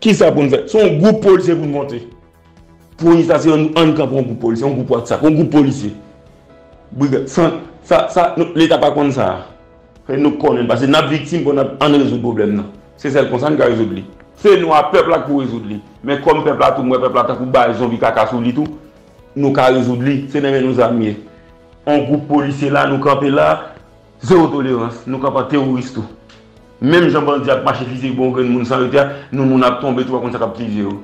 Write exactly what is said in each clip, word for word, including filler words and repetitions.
Kisa pou n fè? Se yon gwoup polisye pou n monte. Pou n sa, se ann, ann kanpe yon gwoup polisye, yon gwoup WhatsApp, yon gwoup polisye. Brigad, san, sa, sa, nou, Leta pa konn sa. Fè nou konnen, paske n ap viktim pou n ap ann rezoud pwoblèm nan. Se sèl konsa n ka rezoud li. Se nou a pèp la k pou rezoud li. Men kòm pèp la tou, m wè pèp la tankou bay zonbi kaka sou li tou, nou ka rezoud li. Se nan men nou zam ye. On gwoup polisye la, nou kanpe la, zewo tolerans. Nou kanpe an teworis tou. Menm jan bandi ap mache fiziye bon grenn moun san rete a, nou moun ap tonbe tou, pa konn sa k ap fiziye yo.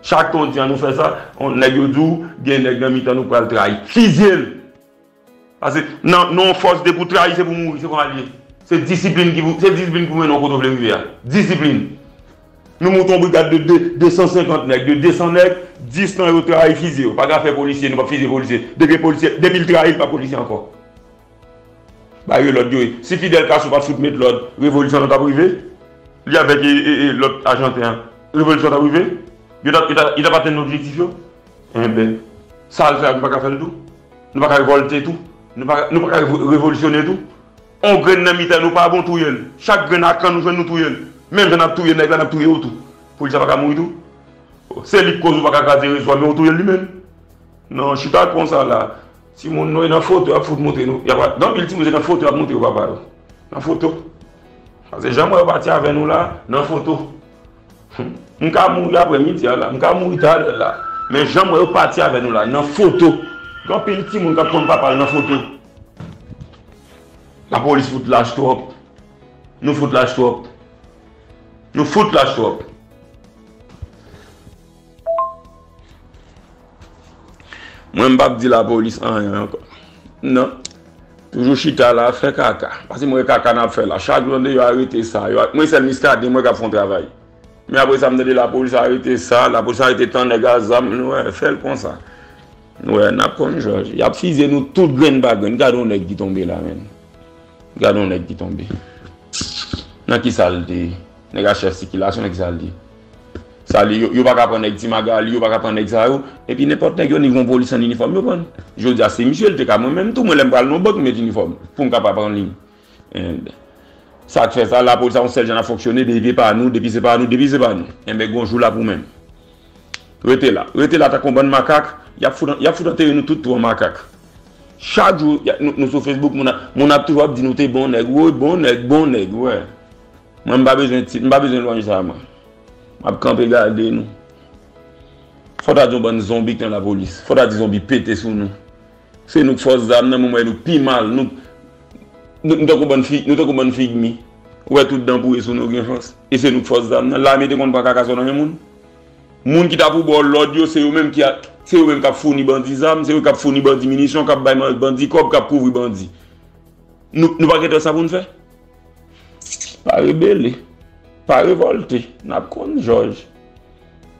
Chak tan w di an nou fè sa, on, nèg yo di w, gen nèg nan mitan nou pral trayi. Fizye l! Paske nan, nan yon fòs de pou trayi, se pou mouri, se konsa l ye. Se disiplin ki pou, se disiplin ki pou mennen w kote w vle rive a. Disiplin. Nou monte yon brigad de, de, de san senkant nèg, de de san nèg, dis nan yo trayi fizye yo. Pa gen afè polisye, nou p ap fizye polisye. Depi polisye, depi l trayi, l pa polisye ankò. Ba yo lòd yo ye. Si Fidel Castro pa t fout met lòd, revolisyon nan t ap rive? Li avèk e, e, e, lòt Ajanten an, revolisyon t ap rive? Yo t ap, yo t ap, yo t ap atenn objektif yo? Enben, sa l fè a, nou pa ka fè l tou? Nou pa ka revòlte tou? Nou pa, nou pa ka revo-, revolisyone tou? On grenn nan mitan nou pa bon, touye l. Chak grenn a kann nou jwenn, nou touye l. Menm jan n ap touye nèg la, n ap touye w tou. Polis la pa ka mouri tou? Se li k koz ou pa ka kraze rezo a, men ou touye l li menm. Non, chita konsa la. Timoun nou e nan foto y ap fout montre nou. Y ap, gen anpil timoun se nan foto y ap montre yo papa yo. Nan foto. Paske jan m wè yo pati avè nou la, nan foto. M ka mouri aprè midi a la, m ka mouri talè la. Men jan m wè yo pati avè nou la, nan foto. Gen anpil timoun k ap konn papa l nan foto. Lapolis fout lach twòp. Nou fout lach twòp. Nou fout lach twòp. Mwen, m p ap di lapolis anyen ankò. Non. Toujou chita la, fè kaka. Paske mwen, kaka n ap fè la. Chak jou, tande yo arete sa. Yo, mwen, sèl Miskaden, mwen, k ap fè yon travay. Men apre sa, m tande lapolis arete sa, lapolis arete tan nèg a zam. Nou wè, fè l konsa. Nou wè, n ap konn jòj. Y ap fizye nou tout grenn pa grenn. Gade yon nèg ki tonbe la, menm. Gade yon nèg ki tonbe. Nan ki sa l te ye? Nèg a chèf sikilasyon, nan ki sa l te ye? Sa li, yo, yo pa ka pran nèg Ti Magali, yo pa ka pran nèg sa yo. Epi nenpòt nèg yo, ni yon polis an inifòm, yo pran. Jodi a, se misye, l te ka mwen menm tou, mwen lè m pral nan bank, m met inifòm. Pou m ka pa pran liy. Enben. Sa k fè sa, lapolis sa yon sèl jan n ap fonksyone, depi pa nou, depi se pa nou, depi se pa nou. Enben, gon jou l ap ou menm. Rete la. Rete la tankou yon bann makak. Y ap fout, y ap fout antere nou tout tou an makak. Chak jou, y a, nou, nou sou Facebook, moun ap, moun ap toujou ap di nou te bon nèg. Woy, bon nèg, bon nèg, wè. Mwen, m pa bezwen tit, m pa bezwen lwanj sa, mwen. M ap kanpe gade nou. Fò ta di yon bann zonbi k nan lapolis. Fò ta di zonbi pete sou nou. Se nou k fòs zam nan, mwen, m wè nou pi mal. Nou, nou, nou tankou bann fi, nou tankou bann figmi. Ou wè tout dan pouri sou nou gen fòs. E se nou k fòs zam nan. Lame te konn pran kaka sou nan men moun. Moun ki ta pou ba w lòd yo, se yo menm ki a, se yo menm k ap founi bandi zam, se yo k ap founi bandi minisyon, k ap bay man-, bandi kòb, k ap kouvri bandi. Nou, nou pa gentan sa pou n fè? Pa rebele. Pa revòlte. N ap konn jòj.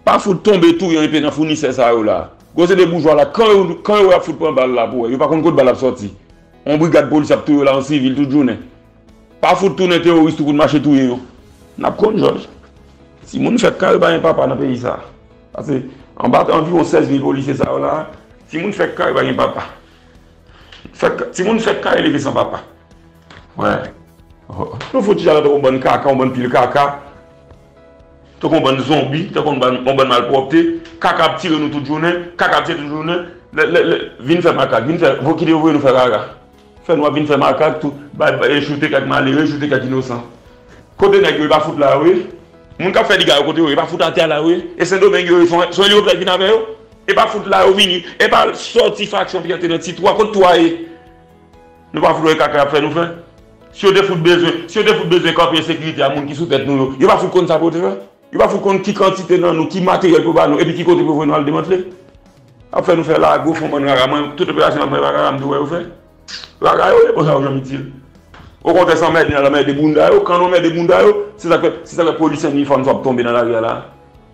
Pa fout tonbe touye enpe nan founisè sa yo la. Gwo se de boujwa la, kan yo, kan yo wè y ap fout pran bal la pou wè. Yo pa konn kot bal ap sòti. On brigad polis ap touye yo la an sivil tout jounen. Pa fout tounen teworis tou pou n mache touye yo. N ap konn jòj. Timoun fèk kare pa gen papa nan peyi sa. Paske anba anviwon sèz mil polisye sa yo la, timoun fèk kare pa gen papa. Fèk, timoun fèk kare leve san papa. Wè. Nou fout chita la tankou yon bann kaka, yon bann pil kaka. Tankou yon bann zonbi, tankou yon bann, yon bann malpwòpte. Kaka ap tire nou tout jounen, kaka ap tire tout jounen. Lè, lè, lè, vin fè makak, vin fè, vo kite yo voye nou fè rara. Fè nou ap vin fè makak tou, bay, bay, choute kèk malere, choute kèk inosan. Kote nèg yo, yo pa fout la yo ye? Moun k ap fè dega yo kote yo ye? Yo pa fout atè a la yo ye? E Sendomeng yo ye, se yon, se yon elikoptè ki vin avè yo? E pa fout la yo vini, e pa sòti faksyon Pyè te nan ti twa, kot twa ye? Nou pa fout wè kaka y ap fè nou fè? Si yo te fout bezwen, si yo te fout bezwen kanpe ensekirite a moun ki sou tèt nou yo, yo pa fout konn sa pou yo te fè? Yo pa fout konn ki kantite nan nou, ki materyèl pou yo ba nou, epi ki kote pou yo voye nou al demantle? Ap fè nou fè lago, fè yon bann rara. Mwen, tout operasyon n ap fè rara, m tou wè yo fè. Rara yo ye, bon, sa yo janm itil. Okontrè, sa anmède, anmède bounda yo, kan nou anmède bounda yo, se sa k fè, se sa k fè polisye an inifòm sa ap tonbe nan lari a la.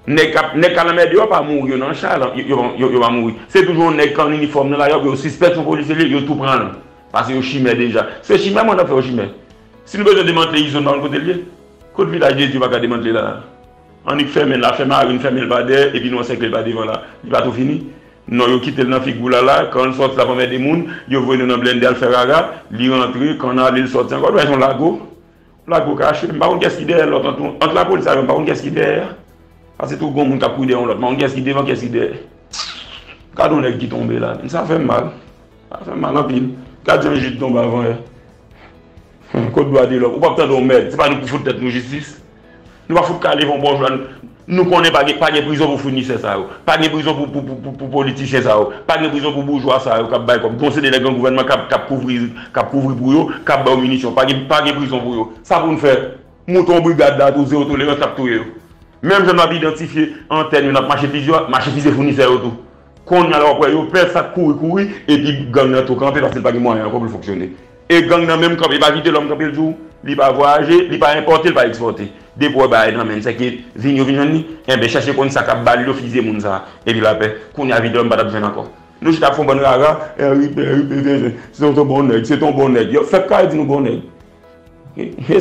Nèg k ap, nèg k al anmède yo pa mouri, yo nan chay la, yo, yo, yo, yo pa mouri. Se toujou yon nèg k an inifòm nan lari a, yo sispèk se yon polisye li ye, yo tou pran l. Paske yo chimè deja. Se chimè, mwen, n ap fè yo chimè. Si nou bezwen demantle Izon, pa konn kote l ye? Kot Vilaj de Dye pa ka demantle la? Annik fèmen la, fè marin, fèmen l pa dèyè, epi nou ansèkle l pa devan la. Li pa tou fini? Non, yo kite l nan figi w la la, kan l sòti l ap anmède moun, yo voye nou nan blende al fè rara, li rantre, kan n ale l sòti ankò, nou wè se yon lago. Blago kache, m pa konn kiyès ki dèyè lòt ant, ant lapolis avè m, m pa konn kiyès ki dèyè. Paske tou gon moun k ap kouri dèyè yon lòt, m pa konn kiyès ki devan, kiyès ki dèyè. Gade yon nèg ki tonbe la, men sa fè m mal. Sa fè m mal anpil. Gade jan Jid tonbe avan yè. Kot dwa de lòm? Ou p ap tande yon mèd. Se pa nou ki fout tèt nou jistis. Nou pa fout ka leve yon bon jou la. Nou konnen pa gen, pa gen prizon pou founisè sa yo. Pa gen prizon pou, pou, pou, pou, pou politisyen sa yo. Pa gen prizon pou boujwa sa yo k ap bay kòb. Gon seri de nèg nan gouvènman k ap, k ap kouvri, k ap kouvri pou yo, k ap ba yo minisyon. Pa gen, pa gen prizon pou yo. Sa pou n fè? Moute yon brigad la tou, zewo tolerans, n ap touye yo. Menm jan n ap idantifye antèn yo, n ap mache fizye, mache fizye founisè yo tou. Kounye a la w ap wè yo pè sa k kouri kouri, epi gang nan tou kanpe paske l pa gen mwayen ankò pou l fonksyone. E gang nan menm kanpe, pa kite lòm kanpe l di w, li pa vwayaje, li pa enpòte, li pa ekspòte. Depi w wè bagay nan men l, sèke vin yo vin jwenn li, enben chèche konn sa k ap ba l yo fizye moun sa, epi lapè. Kounye a vide lòm pa t ap jwenn ankò. Nou chita ap fè yon bann rara, Henry pè, Henry pè, se yon bon nèg, se yon bon nèg. Yo fèk kare di nou bon nèg.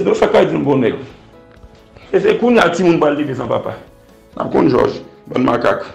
Yo fèk kare di nou bon nèg. E se kounye a timoun pral leve san papa. N ap konn jòj, bann makak.